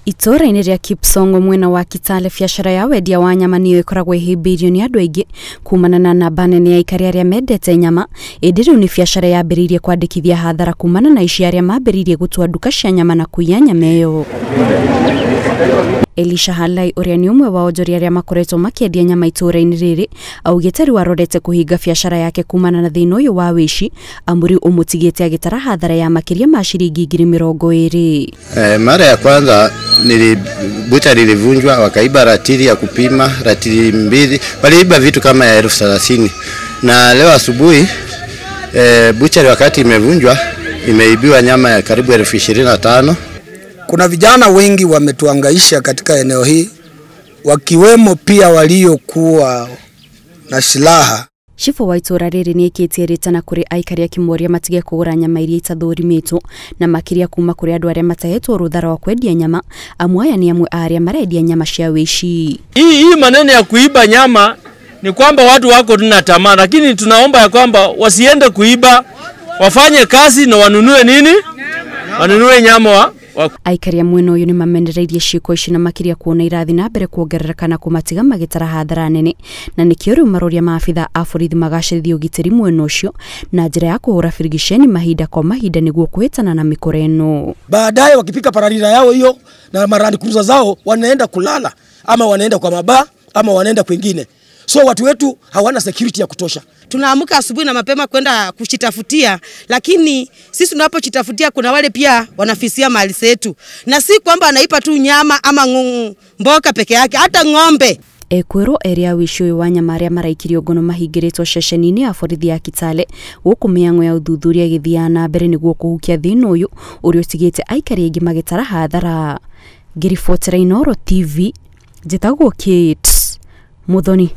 Itũũra-inĩ rĩa Kipsongo mwena wa Kitale, biacara ya wendia wa nyama nĩyo ĩkoragwo ĩhĩmbĩirio nĩ andũ aingĩ kumana na namba nene ya aikari arĩa mendete nyama. Ĩndĩ rĩu nĩ biacara yambĩrĩirie kwandĩkithia hathara kumana na aici arĩa mambĩrĩirie gũtua nduka cia nyama na kũiya nyama ĩyo. Elisha Halai, ũrĩa nĩ ũmwe wa onjoria arĩa makoretwo makĩendia nyama itũũra-inĩ rĩrĩ, augĩte rĩu arorete kũhinga biacara yake kumana na thĩna ũyũ wa wĩici, amu rĩu ũmũtigĩte agĩtara hathara ya makĩria ma ciringi 20,000. Mara ya kwanza bucha lilivunjwa, wakaiba ratili ya kupima, ratili 2, waliiba vitu kama ya 30,000. Na leo asubuhi bucha wakati imevunjwa imeibiwa nyama ya karibu 25,000. Kuna vijana wengi wametuangaisha katika eneo hii, wakiwemo pia waliokuwa na silaha. Chifu wa itũũra rĩrĩ nĩekĩtie rĩtana kũrĩ aikari akĩmoria matige kũgũra nyama iria itathũrimĩtwo na makĩria kuma kũrĩ andũ arĩa matahetwo rũtha rwa kwendia nyama, amu aya nĩ amwe a arĩa marendia nyama cia wĩici. Hii maneno ya kuiba nyama ni kwamba watu wako tuna tamaa, lakini tunaomba ya kwamba wasiende kuiba, wafanye kazi na wanunue nini? Wanunue nyama wa Aikari a mwena ũyũ nĩmamenereirie ciĩko ici na makĩria kuona irathi na mbere kuongerereka na kũmatiga magĩtara hathara nene, na nĩkĩo rĩu maroria maabitha a borithi magacĩrithia ũgitĩri mwena ũcio na njĩra ya kũhũra birigiceni mahinda kwa mahinda nĩguo kũhĩtana na mĩkora ĩno. Baadaye wakipika pararira yao hiyo na marandi cruiser zao, wanaenda kulala ama wanaenda kwa mabaa ama wanaenda kwingine. So watu wetu hawana security ya kutosha. Tunaamka asubuhi na mapema kwenda kuchitafutia, lakini sisi tunapochitafutia kuna wale pia wanafisia mali zetu. Na si kwamba anaipa tu nyama ama mboka peke yake, hata ng'ombe. Ekwĩrwo erĩ a wĩici ũyũ wa nyama arĩa maraikirio ngono mahingĩrĩtwo ceceni-inĩ ya borithi ya Kitale, gũkũ mĩhang'o ya ũthuthuria ĩgĩthiaga na mbere nĩguo kũhukia thĩna ũyũ ũrĩa ũtigĩte aikari aingĩ magĩtara hathara. Ngĩribotera Inooro TV, njĩtagwo Kate Muthoni.